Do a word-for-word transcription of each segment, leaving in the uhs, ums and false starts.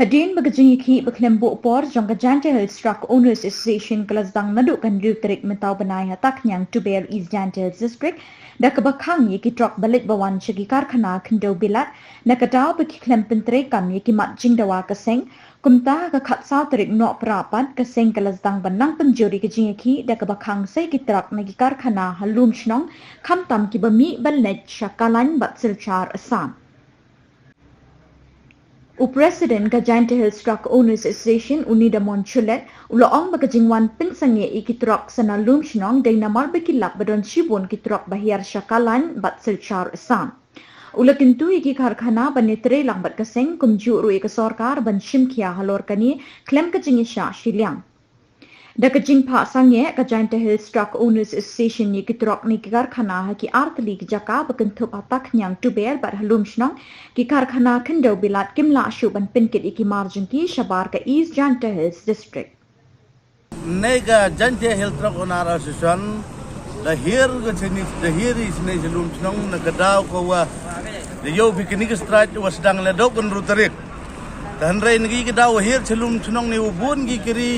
Hadien ba ka jingïakhih ba khlem buh por jong ka Jaintia Hills Truck Owners Association ka la sdang naduh ka hynriew tarik mynta u bnai ha Takniang Tuber, East Jaintia Hills District, da kaba khang ïa ki trok ba leit ba wan sha ki karkhana khyndew bilat, na ka daw ba ki khlem pyntreikam ïa ki mat jingdawa ka seng. Kumta ha ka khatsaw tarik Nohprah pat, ka seng ka la sdang ban nang pynjur ïa ka jingïakhih da kaba khang sa ïa ki trok na ki karkhana ha Lumshnong, khamtam kiba mih ban leit sha Kalain bad Silchar, Assam. U President ka Jaintia Hills Truck Owners Association, u Nidamon Shulet, u la ong ba ka jingwan pynsangeh ïa ki trok sa na Lumshnong dei namar ba ki lap ba don shibun ki trok ba hiar sha Kalain bad Silchar, Assam. U la kyntu ïa ki karkhana ban ïatrei lang bad ka seng, kumjuh ruh ïa ka sorkar ban shim khia halor kane khlem ka jingïashah shiliang. Da ka jingphah sangeh, ka Jaintia Hills Truck Owners Association ïa ki trok na ki karkhana ha ki artylli ki jaka ba kynthup ha Takniang Tuber bad ha Lumshnong, ki karkhana khyndew bilat kim lah shuh ban pynkit ïa ki mar jong ki shabar ka East Jaintia Hills District. Neka Jaintia Hills Truck Owners Association da hiar ka shane, da hiar ïa shane sha Lumshnong na ka daw ka wa da ïoh phi kane ka strike wa sdang la dok hynriew tarik. Te hynrei na ki ka daw wa hiar sha Lumshnong ne wa bun ki kari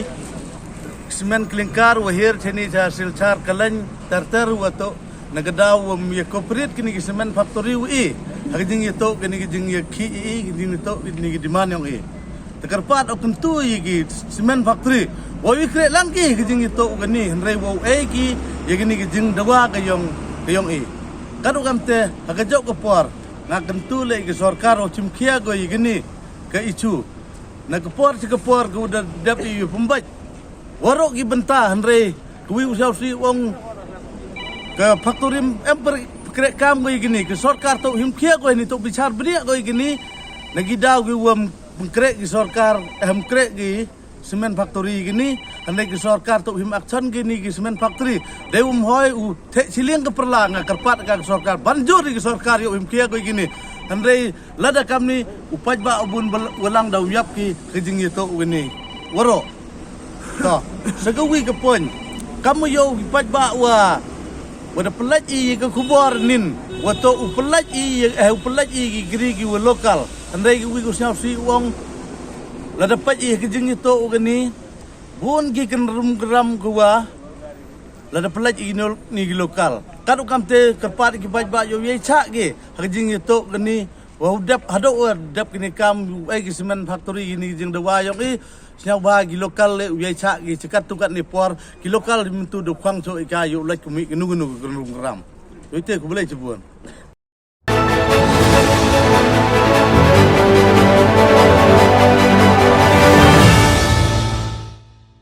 cement clinker wa hiar shane sha Silchar, Kalain, ter ter wa toh na ka daw wa ym ïa cooperate kine ki cement factory wa i ha ka jingïatoh kine ki jingïakhih i, ka jingïatoh kine ki demand yong i. Te kyrpad u kyntu ïa ki cement factory wa u ïakreh lang ki ha ka jingïatoh kane, hynrei wa u ai ki ïa kine ki jingdawa ka yong, ka yong i. Katto kamte ha ka jok ka por nga kyntu leh ïa ka sorkar wa shim khia ko ïa kane ka issue. Na ka por sha ka por ka u da dep ïa u pynbeit waroh ki bynta, hynrei ka wi u sngewsih u ong ka factory em, em pynkreh kam ko ïa kine, ka sorkar toh him khia ko ïa kine, toh bichar bniah ko ïa kine. Na ki daw ki wa ym kreh ki sorkar, em kreh ki cement factory ïa kine, hynrei ki sorkar toh him action kine ki cement factory. Dei u ym hoi u theh shiliang ka pyrla, nga kyrpad ka sorkar ban jur ïa ki sorkar ïa u him khia ko ïa kine. Hynrei lada kamne u paidbah u bun wa lang da u ïap ki ka jingïatoh kane waroh. To, sa ka wi ka point, kam u ïoh u paidbah wa, wa da pynlait i ïa ka khubor nin, wa toh u pynlait i ïa, eh, u pynlait i ïa ki kari ki wa local. Hynrei ka wi ka sngewsih u ong lada peit i ha ka jingïatoh kane bun ki kynrum kynram ka wa lada pynlait i ki nol-, ni ki local. Katto kamte kyrpad ki paidbah ïoh ïa chah ki ha ka jingïatoh kane. Wa u dep, haduh wa dep kine kam u ai ki cement factory kine ki jingdawa yong i, sngewbha ki local leh u ïa chah ki, sha katto katne por ki local mynta da khwang shuh ïa ka ïa u lait kumne kano kano ka kynrum kynram. Ïa te khublei shibun.